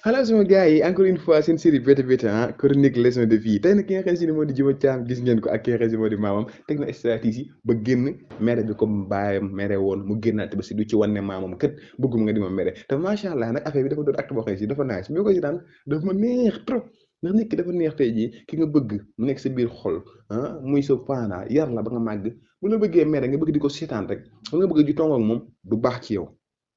Voilà sama gars yi encore une fois seen série Bété Bété chronique leçon de vie tey nag ki nga xam si ne moo di Djibo Thiam gis ngeen ko ak ki nga xam si moo di maamam teg na stratégie ba génn mere bi comme baayam mere woon mu génnaate ba si du ci wan ne maamam kët bëggum nga di ma mere te macha allah nag affaire bi dafa doon acte boo xam si dafa nice bi ko si daan dafa ma neex trop ndax nit ki dafa neex tey jii ki nga bëgg mu nekk sa biir xol muy sa paana yar la ba nga màgg bu la bëggee mere nga bëgg di ko seetaan rek ba nga bëgg di tongoo ak moom du baax ci yow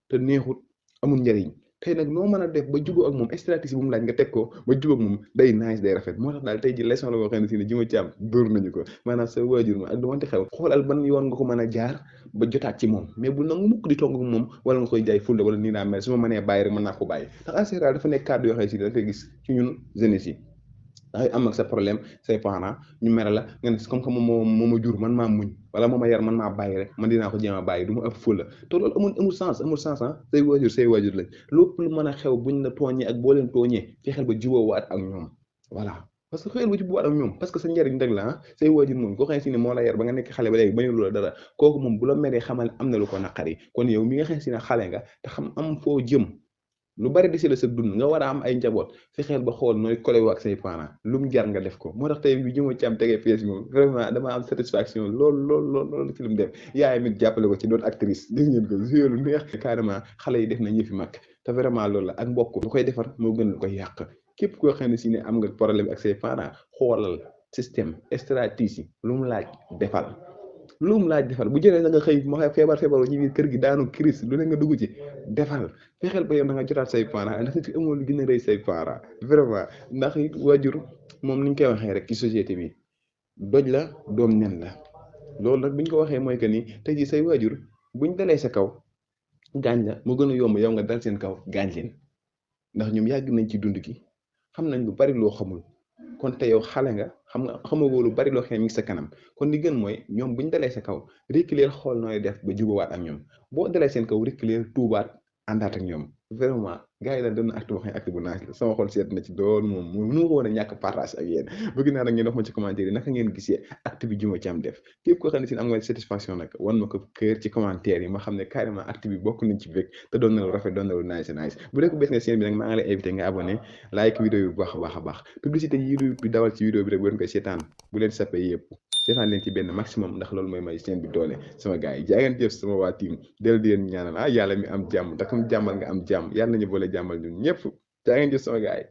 te neexut amul njariñ tey nag noo mën a def ba jubóo ak moom stratégie bu mu laaj nga teg ko ba jubóo ak moom day nice day rafet moo tax daal tey ji leçon la boo xam ne si ne Djibo Thiam dóor nañu ko maanaam sa waajur ma ak du wante xew xoolal ban yoon nga ko mën a jaar ba jotaat ci moom mais bu nangu mukk di tong ak moom wala nga koy jaay fulla wala nii naa mel su ma mënee bàyyi rek mën naa ko bàyyi ndax en général dafa nekk kàddu yoo xam ne si da koy gis ci ñun jeunesse yi dangay am ak sa problème say parents ñu mere la nga ne comme que moom ma jur man maa muñ wala moo ma yar man maa bàyyi rek man dinaa ko jéem a bàyyi du ma ëpp fula te loolu amul sens say waajur lañ lépp lu mën a xew buñ la tooñee ak boo leen tooñee fexeel ba jubóowaat ak ñoom voilà parce que xëyal ba jubóowaat ak ñoom parce que sa njariñ rek la say waajur moom koo xam si ne moo la yar ba nga nekk xale ba léegi bañu la dara kooku moom bu la meree xamal am na lu ko naqari kon yow mi nga xam si ne xale nga te xam am foo jëm lu bari di si la sa dund nga war a am ay njaboot fexeel ba xool nooy kolewu ak say parents lu mu jar nga def ko moo tax tey bi Djibo Thiam tegee pièce moom vraiment dama am satisfaction lool ci lu mu def yaayam it jàppale ko ci doon actrice gis ngeen ko joué lu neex carrément xale yi def na ñëfi mag te vraiment loolu la ak mbokk lu koy defar moo gën lu koy yàq képp koo xam ne si ne am nga problème ak say parents xoolal système stratégie lu mu laaj defal lu mu laaj defal bu jëlee da nga xëy ma feebaru ci biir kër gi daanu crise lu ne nga dugg ci defal fexeel ba yow da nga jotaat say parents ndax nit ki amoo lu gën a rëy say parents vraiment ndax it waajur moom ni ñu koy waxee rek ci société bi doj la doom nen la loolu nag bi ñu ko waxee mooy que ni tey jii say waajur buñ dalee sa kaw gaañ la mu gën a yomb yow nga dal seen kaw gaañ leen ndax ñoom yàgg nañ ci dund gi xam nañ lu bari loo xamul kon te yow xale nga xamagoo lu bari loo xam ne mi ngi sa kanam kon li gën mooy ñoom bu ñu dalee sa kaw reculer xool nooy def ba jubawaat ak ñoom boo dalee seen kaw reculer tuubaat àndaat ak ñoom vraiment gars yi daal doon na acte boo xam ne acte bu naaj la sama xol seet na ci doon moom mënu ma ko woon a ñàkk partage ak yéen bëgg naa nag ngeen wax ma ci commentaire yi naka ngeen gisee acte bi Djibo Thiam def képp koo xam ne si am nga satisfaction nag wan ma ko kër ci commentaire yi ma xam ne carrément acte bi bokk nañ ci bëgg te doon na lu rafet doon na lu nice bu dee ko bés nga seen bi nag maa ngi lay invité nga abonné like vidéo bi bu baax a baax publicité yi bi dawal ci vidéo bi rek bu leen koy seetaan bu leen sappe yëpp seetaan leen ci benn maximum ndax loolu mooy may seen bi doole sama gars yi jaa ngeen jëf sama waa team del di leen ñaanal yàlla mi am jàmm ndax comme jàmmal nga am jàmm yàlla nañu boole jàmmal ñun ñëpp jaa ngeen jëf sama gars yi